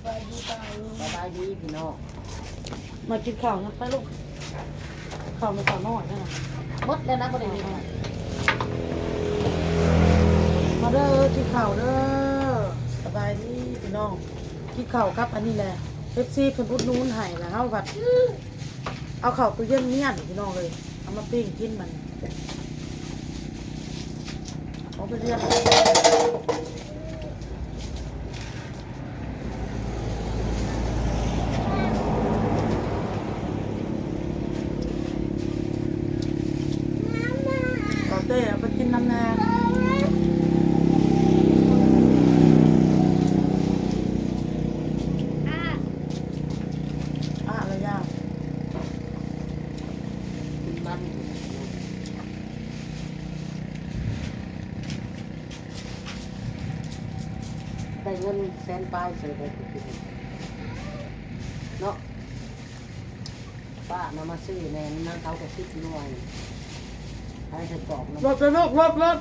ສະບາຍດີພີ່ນ້ອງ ມາກິນເຂົ້ານຳໄປລູກ ເຂົ້າແມ່ສາວນ້ອຍນັ້ນນະ ໝົດແລ້ວນະ ບໍ່ໄດ້ເຮັດໃຫ້ ມາເດີ ກິນເຂົ້າເດີ ສະບາຍດີພີ່ນ້ອງ ກິນເຂົ້າກັບອັນນີ້ແຫຼະ ເອັຟຊີເພິ່ນອຸດໜູນໃຫ້ ແລ້ວເຮົາບັດ ເອົາເຂົ້າຕູ້ເຢັນມຽນພີ່ນ້ອງເອີຍ ເອົາມາປີ້ງກິນບັດນີ້ ເອົາໄປລຽນ ເອົາເຕ້ ເອົາໄປກິນນຳແດ່ ອາ ລະຍາ ກິນມັນ ໄດ້ເງິນແສນປາຍເສີຍໄດ້ກິນເນາະ ປ້ານຳມາຊື້ແດ່ ນຳເຂົາກໍສິບໜ່ວຍ ໃຫ້ໃສ່ກອກນຳ ລົດເດີລູກ ລົດ ລົດ.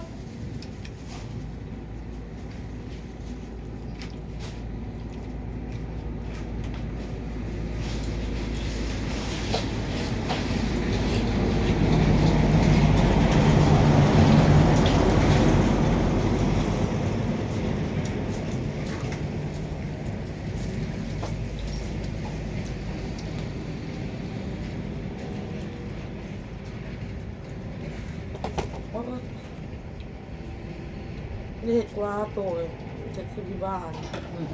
ນີ້ເຮັດກວ່າໂຕເລີຍ ຈັກຊິບ້າ ອືມ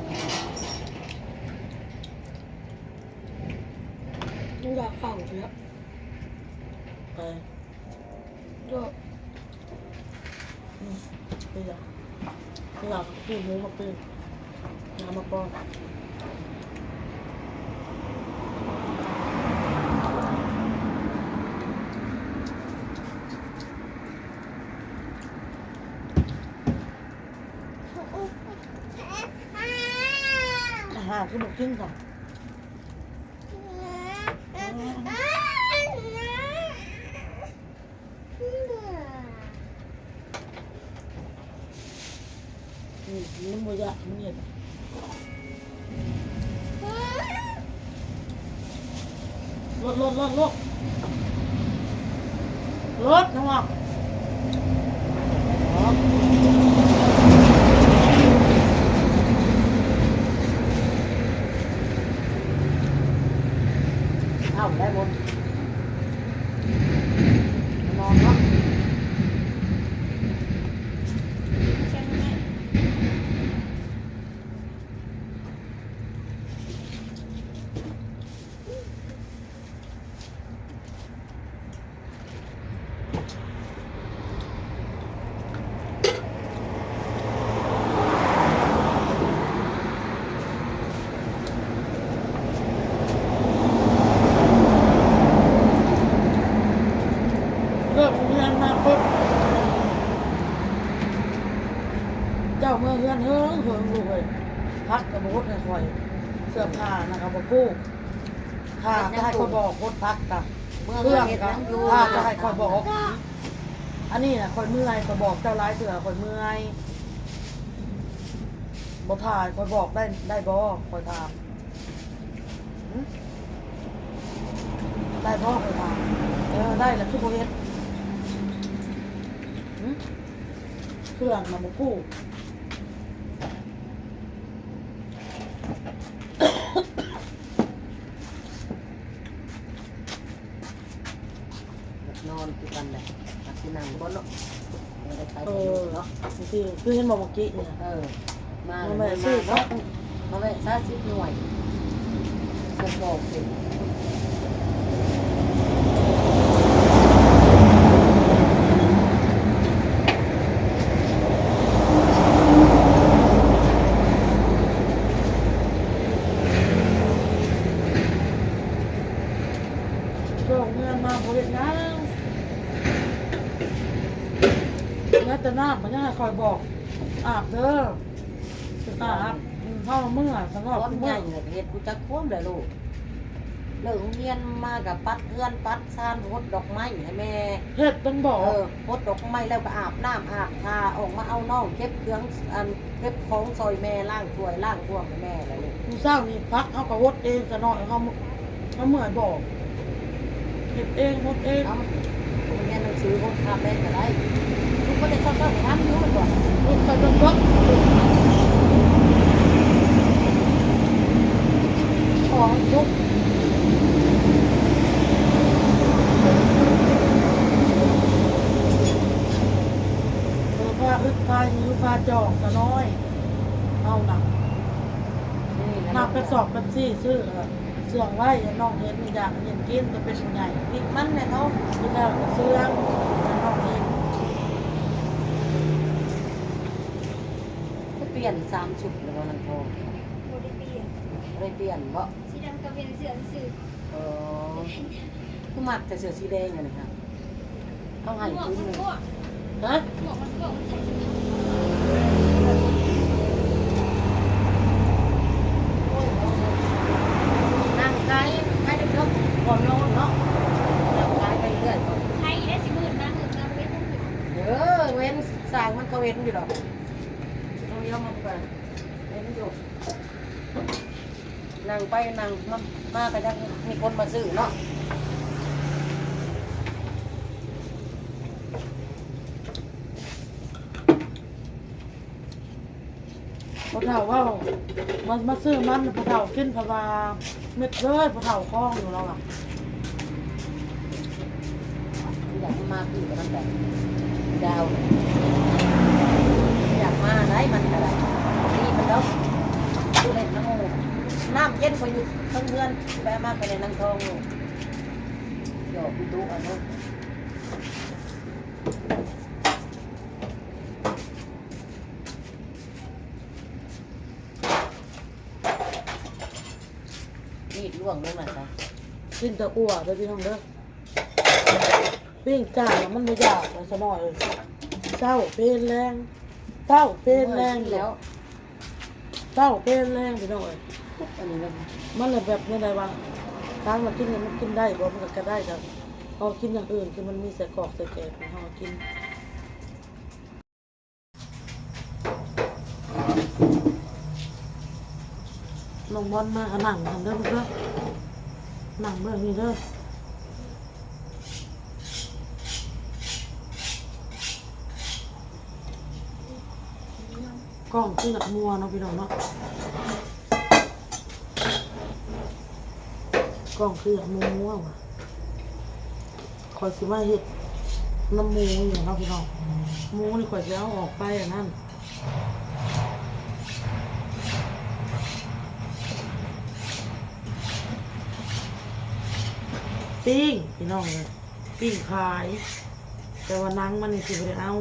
ມັນຢາກເຂົ້າເລີຍ ໄປ ໂດ ອືມ ໄປຢາກ ໄປຢາກກິນໝູມາປີ້ງ ເອົາມາກ່ອນ ອາຫານຄືບໍ່ກິນຊະ ອືມ ມັນບໍ່ຢາກ ມັນເຫັນ ລົດ ລົດ ລົດ ລົດ ລົດ ເອົາອອກ ເອົາໄດ້ໝົດ ນອນເນາະ. ເລີກໂຮງຮຽນມາປຶບ ເຈົ້າເມືອເຮືອນເຫິງໆ ລູກເອີຍ ຜັກກໍບໍ່ຫົດໃຫ້ຂ້ອຍ ເສື້ອຜ້ານະກໍບໍ່ປູກ ຖ້າຈະໃຫ້ຂ້ອຍບອກຫົດຜັກກະ ເຄື່ອງກະ ຖ້າຈະໃຫ້ຂ້ອຍບອກ ອັນນີ້ນະຂ້ອຍເມື່ອຍ ຂ້ອຍບອກເຈົ້າຫຼາຍເທື່ອ ຂ້ອຍເມື່ອຍ ບໍ່ຖ້າໃຫ້ຂ້ອຍບອກໄດ້ ໄດ້ບໍ່ ຂ້ອຍຖາມ ຫຶ ໄດ້ບໍ່ ຂ້ອຍຖາມ ເອີ ໄດ້ລະຄືບໍ່ເຮັດ ຫຶ ເຄື່ອງນະບໍ່ກູ້ ນອນຄືກັນແຫຼະ ມັກຊິນັ່ງບໍ່ເນາະ ບໍ່ໄດ້ໄປ ເອີ ເນາະ ຄື ຄືເຫັນບໍ່ເມື່ອກີ້ນີ້ ເອີ ມາ ມາແວະຊື້ເນາະ ມາແວະຊາສິບໜ່ວຍ ສະປອກເປັນ ອອກເຮືອນມາບໍ່ເຮັດຫຍັງ ຍັງແຕ່ນ້ຳກໍຍັງໃຫ້ຂ້ອຍບອກ ອາບເດີ ອາບ ອືມ ເຮົາເມື່ອຍ ສະຫງອບ ຄວາມໃຫຍ່ ເຮັດຮູ້ຈັກຄວາມແຫຼະລູກ ເລີກໂຮງຮຽນມາກໍປັດເຮືອນປັດຊານ ຫົດດອກໄມ້ໃຫ້ແມ່ ເຮັດເປັນບໍ່? ເອີ ຫົດດອກໄມ້ແລ້ວກໍອາບນ້ຳອາບທ່າ ອອກມາເອົານ້ອງ ເກັບເຄື່ອງ ອັນ ເກັບຂອງຊ່ອຍແມ່ ລ້າງຖ້ວຍລ້າງພວງໃຫ້ແມ່ແຫຼະລູກ. ມື້ເຊົ້ານີ້ຜັກເຮົາກໍຫົດເອງຊະນ້ອຍ ເຮົາ ເຮົາເມື່ອຍບໍ່? ເຮັດເອງຫົດເອງ. ເອົາ ໂຮງຮຽນໜັງສືຫົດຄາບແລງກໍໄດ້. ລຸກມາແຕ່ເຊົ້າໆກໍທັນຢູ່ແມ່ນບໍ່? ລຸກໄປເບິ່ງເບິ່ງ ຂອງລຸກ ເອີ ຜ້າອຶດຜ້າຫິ້ວຜ້າຈອງຊະນ້ອຍ ເຮົານະ ນີ້ແຫຼະ ນ້ຳເປັບຊອກເປັບຊີ ຊື້ ເອີ ເຊື່ອງໄວ້ ຢ້ານນ້ອງເຫັນ ຢາກເຫັນກິນ ແຕ່ເປັນຜູ້ໃຫຍ່ ພິກມັນແດ່ເນາະ ກິນແລ້ວກໍເຊື່ອງ ຢ້ານນ້ອງເຫັນ. ຄືປ່ຽນສາມຊຸດແລ້ວບໍ່ນາງທອງ? ບໍ່ໄດ້ປ່ຽນ ບໍ່ໄດ້ປ່ຽນບໍ່? ສີດຳກໍປ່ຽນເສື້ອຊື່ໆ. ເອີ ຄືມັກແຕ່ເສື້ອສີແດງອັນນີ້ຫະ? ເອົາໃຫ້ຄືນໜຶ່ງ. ຮະ? ນັ່ງຂາຍ ຂາຍເດັກໆກ່ອນນອນເນາະ ນັ່ງຂາຍໄປເລື້ອຍ. ໃຜໄດ້ຊິມື້ນາ ມື້ນາເວັນ ເອີ ເວັນ ຊ່າງມັນກໍເວັນຢູ່ດອກ ເຮົາລຽວມາ ເວັນຢູ່. ນັ່ງໄປນັ່ງມາ ມາກໍຍັງມີຄົນມາຊື້ເນາະ. ພໍ່ເຖົ້າເວົ້າ ມາ ມາຊື້ມັນ ພໍ່ເຖົ້າກິນ ເພາະວ່າເມັດເລີຍ ພໍ່ເຖົ້າຄອງຢູ່ລາວວ່າ. ຢາກມາຄືກັນນຳແບບດາວ ຢາກມາໄດ໋ ມັນກໍໄດ້ ນີ້ມັນດອກ ຜູ້ເຫຼັ້ນນຳໝູ່ ນ້ຳເຢັນກໍຢູ່ເທິງເຮືອນ ແວະມາກໍໄດ້ນາງທອງຢູ່ ດອກຢູ່ຕຸອັນນັ້ນ. ມີດລ່ວງລົງນັ້ນຊະ ກິນແຕ່ອົ່ວເດີພີ່ນ້ອງເດີ. ປີ້ງຈ້າງມັນບໍ່ຢາກແລ້ວຊະນ້ອຍເອີຍ ເຊົ້າເພນແລງ ເຊົ້າເພນແລງ ແລ້ວ ເຊົ້າເພນແລງພີ່ນ້ອງເອີຍ. ອັນນີ້ມັນ ມັນລະແບບແນວໃດວະ ຖາມວ່າກິນນີ້ມັນກິນໄດ້ບໍ່? ມັນກໍ ກໍໄດ້ ແຕ່ເຮົາກິນຢ່າງອື່ນ ຄືມັນມີໄສ້ກອກໄສ້ແກກ ເຮົາກິນ. ນ້ອງບອນມາກໍນັ່ງຫັ້ນເດີລູກເດີ ນັ່ງເບິ່ງນີ້ເດີ. ກ້ອງຄືຢາກມົວເນາະພີ່ນ້ອງເນາະ ກ້ອງຄືຢາກມົວວ່າ. ຂ້ອຍຊິມາເຮັດນຳໝູນີ້ເນາະພີ່ນ້ອງ ໝູນີ້ຂ້ອຍຊິເອົາອອກໄປອັນນັ້ນ ປີ້ງພີ່ນ້ອງເອີຍ ປີ້ງຂາຍ ແຕ່ວ່າໜັງມັນນີ້ຊິບໍ່ໄດ້ເອົາ.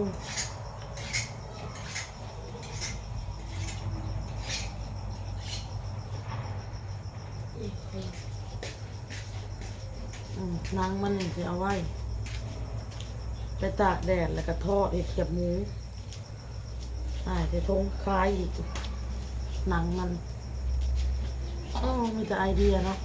ອືມ ໜັງມັນນີ້ຊິເອົາໄວ້ໄປຕາກແດດ ແລ້ວກໍທອດເຮັດຄຽບໝູ ອ້າຍໃສ່ຖົງຂາຍອີກ ໜັງມັນ. ໂອ້ ມີແຕ່ໄອເດຍເນາະ.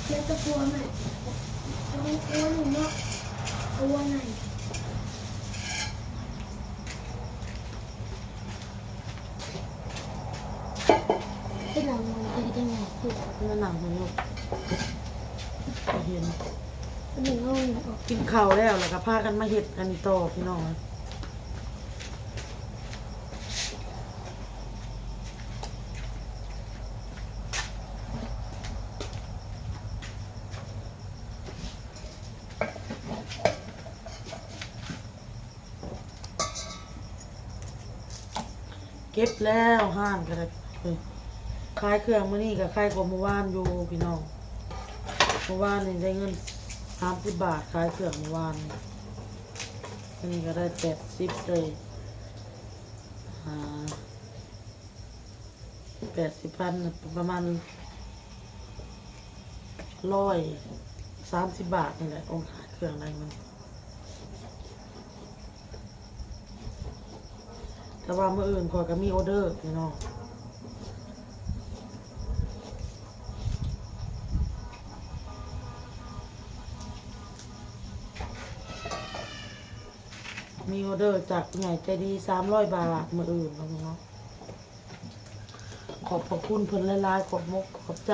ແລ້ວແຕ່ຜົວແມ່ ເອົາ ເອົາໜຶ່ງເນາະ ເອົາໃນ ເຮັດຫຍັງມັນເຮັດໄດ້ຈັ່ງໃດ? ເຮັດຫຍັງມັນຢູ່? ເຫັນ ອັນນີ້ເຮົາກິນເຂົ້າແລ້ວ ແລ້ວກໍພາກັນມາເຮັດອັນນີ້ຕໍ່ ພີ່ນ້ອງ. ເກັບແລ້ວ ຮ້ານກໍໄດ້ ເອີ ຂາຍເຄື່ອງມື້ນີ້ກໍຂາຍກວ່າມື້ວານຢູ່ພີ່ນ້ອງ. ມື້ວານນີ້ໄດ້ເງິນສາມສິບບາດ ຂາຍເຄື່ອງມື້ວານນີ້ ອັນນີ້ກໍໄດ້ແປດສິບ ໄດ້ ອ່າ ແປດສິບພັນ ປະມານຮ້ອຍສາມສິບບາດນີ້ແຫຼະ ໂອນຂາຍເຄື່ອງໄດ້ມັນ. ແຕ່ວ່າມື້ອື່ນຂ້ອຍກໍມີອໍເດີພີ່ນ້ອງ ມີອໍເດີຈາກຜູ້ໃຫຍ່ໃຈດີສາມຮ້ອຍບາດມື້ອື່ນເນາະພີ່ນ້ອງ. ຂອບພະຄຸນເພິ່ນຫຼາຍໆ ຂອບມົກຂອບໃຈ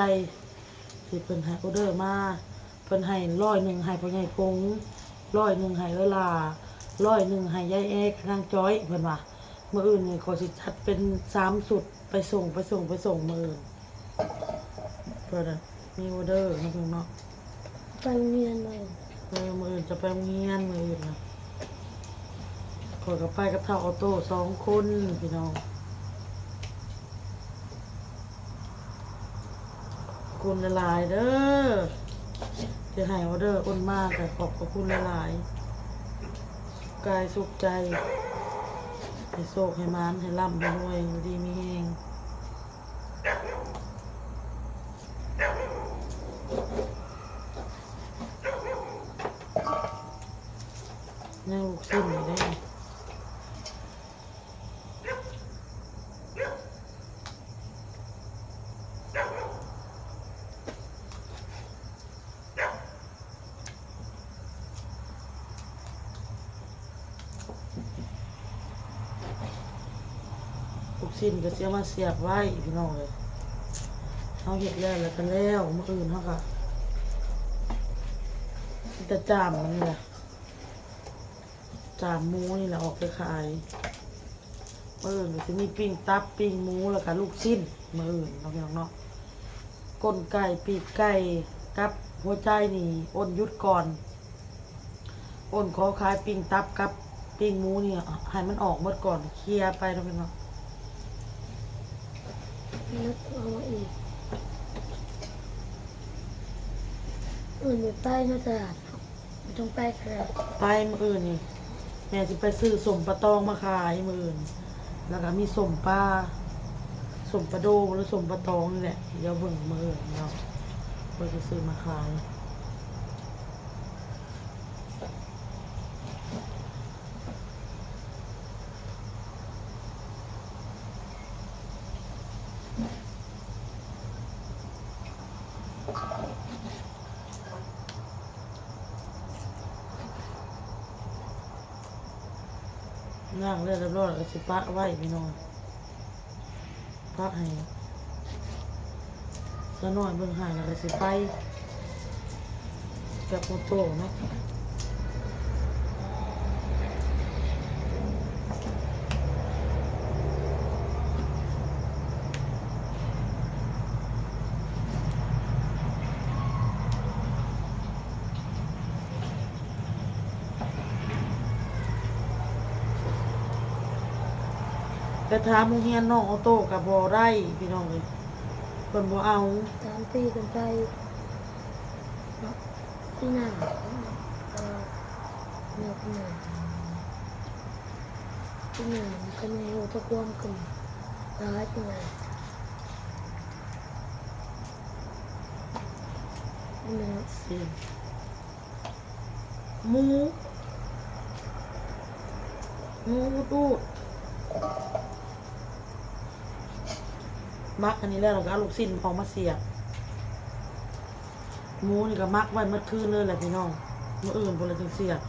ທີ່ເພິ່ນໃຫ້ອໍເດີມາ. ເພິ່ນໃຫ້ຮ້ອຍໜຶ່ງໃຫ້ພໍ່ໃຫຍ່ພົງ, ຮ້ອຍໜຶ່ງໃຫ້ເອື້ອຍຫຼ້າ, ຮ້ອຍໜຶ່ງໃຫ້ຍາຍແອກັບນາງຈ້ອຍ. ເພິ່ນວ່າມື້ອື່ນນີ້ຂ້ອຍຊິຈັດເປັນສາມຊຸດ ໄປສົ່ງ ໄປສົ່ງ ໄປສົ່ງມື້ອື່ນ. ເພິ່ນນະມີອໍເດີເນາະພີ່ນ້ອງເນາະ. ໄປໂຮງຮຽນເນາະ. ເອີ ມື້ອື່ນຈະໄປໂຮງຮຽນ ມື້ອື່ນນະ. ຂ້ອຍກໍໄປກັບທ້າວອໍໂຕ້ສອງຄົນພີ່ນ້ອງ. ຂອບຄຸນຫຼາຍໆເດີ ທີ່ໃຫ້ອໍເດີໂອນມາ ກໍຂອບພະຄຸນຫຼາຍໆ. ກາຍສຸກໃຈ ໃຫ້ໂຊກໃຫ້ໝານ ໃຫ້ລ່ຳໃຫ້ລວຍ ຢູ່ດີມີແຮງ. ຍັງລູກຊີ້ນຢູ່ເດ້. ລູກຊີ້ນກໍຊິເອົາມາສຽບໄວ້ພີ່ນ້ອງເອີຍ. ເຮົາເຮັດແລ້ວ ແລ້ວກໍແລ້ວ, ມື້ອື່ນເຮົາກໍມີແຕ່ຈ້າມມັນນີ້ແຫຼະ. ຈາມໝູນີ້ແຫຼະອອກໄປຂາຍ. ມື້ອື່ນກໍຊິມີປີ້ງຕັບ ປີ້ງໝູ ແລ້ວກະລູກຊີ້ນ ມື້ອື່ນເນາະ ພີ່ນ້ອງເນາະ. ກົ້ນໄກ່ ປີກໄກ່ ກັບຫົວໃຈນີ້ ໂອນຢຸດກ່ອນ. ໂອນຂໍຂາຍປີ້ງຕັບກັບປີ້ງໝູນີ້ ໃຫ້ມັນອອກໝົດກ່ອນ ເຄຍໄປເນາະ ພີ່ນ້ອງ. ນັດເອົາມາອີກ ອື່ນໄປເນາະ ຕະຫຼາດເນາະ. ບໍ່ຕ້ອງໄປກໍໄດ້. ໄປມື້ອື່ນນີ້ ແມ່ຊິໄປຊື້ສົ້ມປາຕອງມາຂາຍມື້ອື່ນ ແລ້ວກໍມີສົ້ມປາ ສົ້ມປາໂດ ຫຼື ສົ້ມປາຕອງນີ້ແຫຼະ. ດຽວເບິ່ງມື້ອື່ນເນາະ ວ່າຊິຊື້ມາຂາຍ. ລ້າງແລ້ວຮຽບຮ້ອຍ ແລ້ວກໍຊິປະໄວ້ພີ່ນ້ອງ. ປະໃຫ້ສາວນ້ອຍເບິ່ງໃຫ້ ແລ້ວກໍຊິໄປກັບໂອໂຕ້ເນາະ. ໄປຖາມໂຮງຮຽນນ້ອງໂອໂຕ້ກໍບໍ່ໄດ້ພີ່ນ້ອງເອີຍ ເພິ່ນບໍ່ເອົາ. ຖາມປີເພິ່ນໄປເນາະ ປີໜ້າເນາະ ເອີ ປີໜ້າ ປີໜ້າຄັນຍັງຮູ້ຈັກຄວາມຂຶ້ນຫຼາຍປີໜ້າ ປີໜ້າ. ໝູ ໝູອຸດໆ ໝັກອັນນີ້ແລ້ວ ແລ້ວກໍເອົາລູກຊີ້ນອອກມາສຽບ. ໝູນີ້ກໍໝັກໄວ້ໝົດຄືນເລີຍແຫຼະພີ່ນ້ອງ ມື້ອື່ນພຸ້ນລະຈຶ່ງສຽບ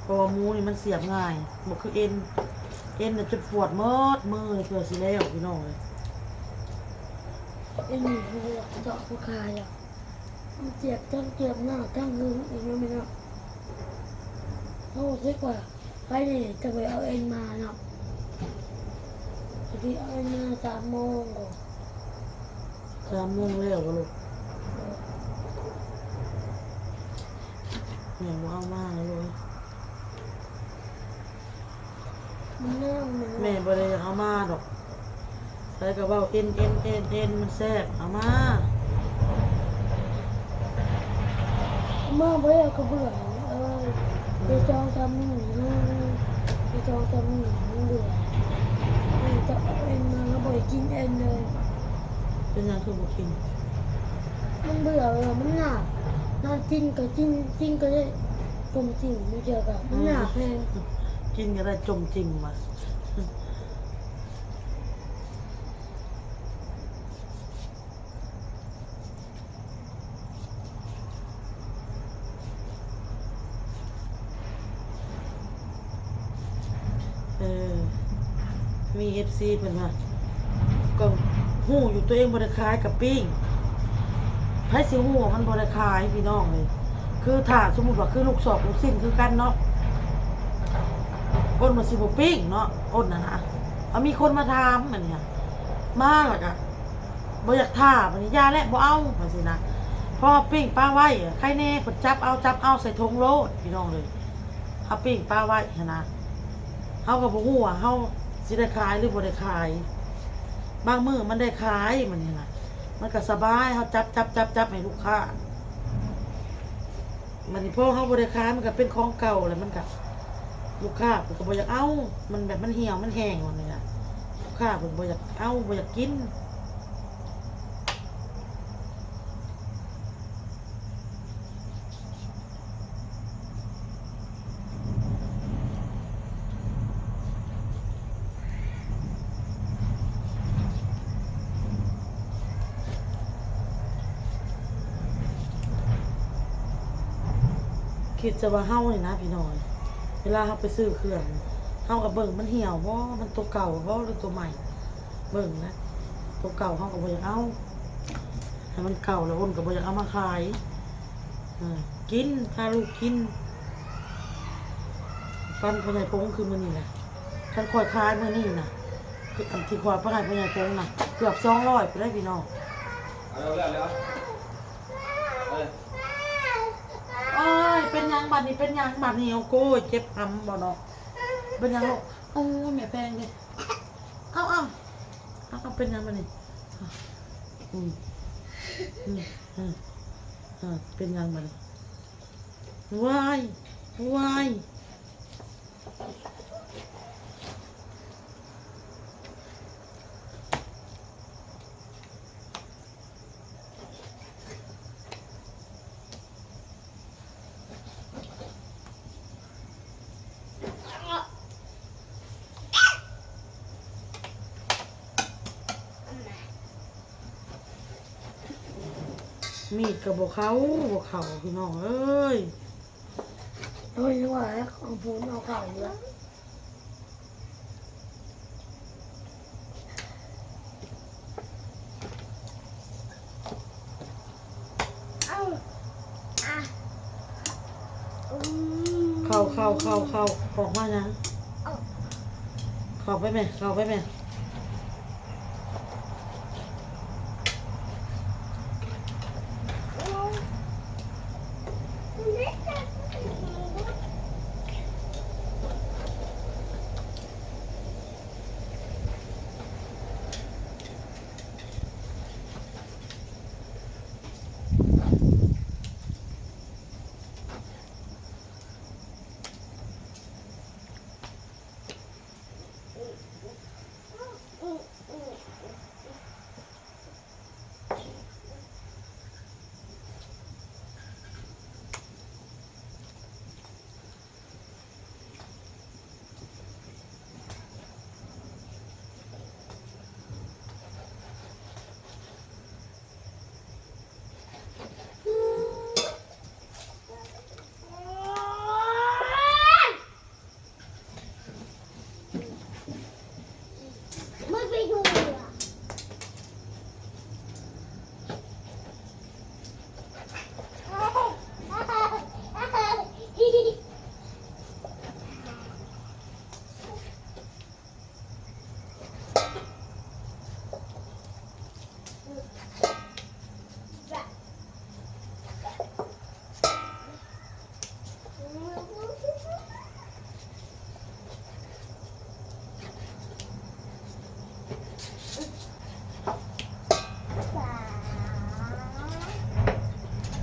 ເພາະວ່າໝູນີ້ມັນສຽບງ່າຍ ບໍ່ຄືເອັນ ເອັນນະຈົນປວດໝົດມືເພື່ອຊິແລ້ວພີ່ນ້ອງເອີຍ. ເອັນນີ້ເຂົາເຈາະບໍ່ຂາຍດອກ. ມັນເຈັບທັງເຈັບໜ້າທັງຫຶງອີກເນາະແມ່ເນາະ. ເຮົາຄິດວ່າໄປນີ້ຈະໄປເອົາເອັນມາເນາະ ພໍດີເອົາເອັນມາສາມໂມງກໍ ສາມໂມງແລ້ວບໍ່ລູກ? ແມ່ບໍ່ເອົາມາແລ້ວລູກ. ແມ່ບໍ່ໄດ້ຢາກເອົາມາດອກ ໃຜກໍເວົ້າເອັນ ເອັນ ເອັນ ເອັນ ມັນແຊບ ເອົາມາ ເອົາມາບໍ່ໄດ້ກໍເບື່ອ ເອີ ໄປສອງສາມມື້ ໄປສອງສາມມື້ມັນເບື່ອ ເອີ ຈະເອົາເອັນມາ ເຮົາບໍ່ໄດ້ກິນເອັນເລີຍ. ເປັນຫຍັງຄືບໍ່ກິນ? ມັນເບື່ອ ມັນຍາກ ນອນກິນກໍກິນ ກິນກໍໄດ້ ຕົ້ມຈິ້ມ ບາງເທື່ອກໍມັນຍາກແຮງ ກິນກໍໄດ້ ຕົ້ມຈິ້ມວ່າ. ມີເອັຟຊີເພິ່ນວ່າ ກໍຮູ້ຢູ່ຕົວເອງບໍ່ໄດ້ຂາຍກະປີ້ງ ໃຜຊິຮູ້ວ່າມັນບໍ່ໄດ້ຂາຍພີ່ນ້ອງເອີຍ. ຄືຖ້າສົມມຸດວ່າຄືລູກຊອກລູກຊີ້ນຄືກັນເນາະ ອ້ນວ່າຊິບໍ່ປີ້ງເນາະ ອ້ນຫັ້ນນະ. ເອົາ ມີຄົນມາຖາມອັນນີ້ ມາແລ້ວກະບໍ່ຢາກຖ້າ ບັດນີ້ຢ່າແຫຼະ ບໍ່ເອົາ ວ່າຊີ້ນະ. ພໍປີ້ງປະໄວ້ ໃຄແນ່ ເພິ່ນຈັບເອົາ ຈັບເອົາໃສ່ຖົງໂລດພີ່ນ້ອງເອີຍ. ເຮົາປີ້ງປະໄວ້ຫັ້ນນະ ເຮົາກໍບໍ່ຮູ້ວ່າເຮົາຊິໄດ້ຂາຍຫຼືບໍ່ໄດ້ຂາຍ. ບາງມື້ມັນໄດ້ຂາຍ ມັນນີ້ນະ ມັນກໍສະບາຍ ເຮົາຈັບ ຈັບ ຈັບ ຈັບໃຫ້ລູກຄ້າ. ບັດນີ້ພໍເຮົາບໍ່ໄດ້ຂາຍ ມັນກໍເປັນຂອງເກົ່າແລ້ວ ມັນກໍ ລູກຄ້າເພິ່ນກໍບໍ່ຢາກເອົາ ມັນແບບມັນຫ່ຽວມັນແຫ້ງ ວ່ານີ້ນະ. ລູກຄ້າເພິ່ນບໍ່ຢາກເອົາ ບໍ່ຢາກກິນ. ຄິດຊະວ່າເຮົານີ້ນະພີ່ນ້ອງ ເວລາເຮົາໄປຊື້ເຄື່ອງ ເຮົາກໍເບິ່ງມັນຫ່ຽວບໍ່ ມັນໂຕເກົ່າບໍ່ ຫຼືໂຕໃໝ່. ເບິ່ງນະ ໂຕເກົ່າເຮົາກໍບໍ່ຢາກເອົາ ຖ້າມັນເກົ່າແລ້ວ ອ້ນກໍບໍ່ຢາກເອົາມາຂາຍ. ເອີ ກິນ ພາລູກກິນ ປັນພໍ່ໃຫຍ່ພົງຄືມື້ນີ້ແຫຼະ. ຄັນຂ້ອຍຂາຍມື້ນີ້ນະ ຄືອັນທີ່ຂ້ອຍໄປໃຫ້ພໍ່ໃຫຍ່ພົງນະ ເກືອບສອງຮ້ອຍພຸ້ນເດ້ພີ່ນ້ອງ. ເອົາແລ້ວ ເອົາແລ້ວ ເອົາເລີຍ. ໂອ້ຍ ເປັນຫຍັງບັດນີ້ ເປັນຫຍັງບັດນີ້? ໂອ້ໂກຍ ເຈັບຫຳບໍ່ເນາະ ເປັນຫຍັງລູກ? ໂອ້ຍ ແມ່ແພງເດ້. ເອົາ ເອົາ ເອົາ ເອົາ ເປັນຫຍັງບາດນີ້? ອືມ ອືມ ອືມ ເປັນຫຍັງບາດນີ້? ວ້າຍ ວ້າຍ. ມີດກໍບໍ່ເຂົ້າ ບໍ່ເຂົ້າ ພີ່ນ້ອງເອີຍ. ໂອ້ຍ ວ່າຂອງພຸ້ນເອົາເຂົ້າຢູ່ລະ. ເຂົ້າ ເຂົ້າ ເຂົ້າ ເຂົ້າ ອອກມາຫຍັງ? ເຂົ້າໄປແມ່ ເຂົ້າໄປແມ່.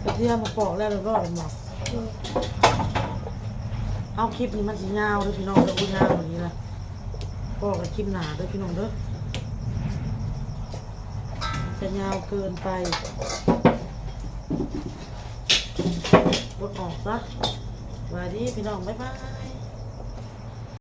ກະທຽມມາປອກແລ້ວຮຽບຮ້ອຍແລ້ວບໍ່? ອືມ ເອົາ ຄລິບນີ້ມັນຊິຍາວເດີພີ່ນ້ອງເດີ ໂອ້ຍ ຍາວອີ່ຫຼີນະ. ພໍ້ກັນຄລິບໜ້າເດີພີ່ນ້ອງເດີ ຈະຍາວເກີນໄປ. ບົດອອກຊະ. ສະບາຍດີພີ່ນ້ອງ ບາຍບາຍ.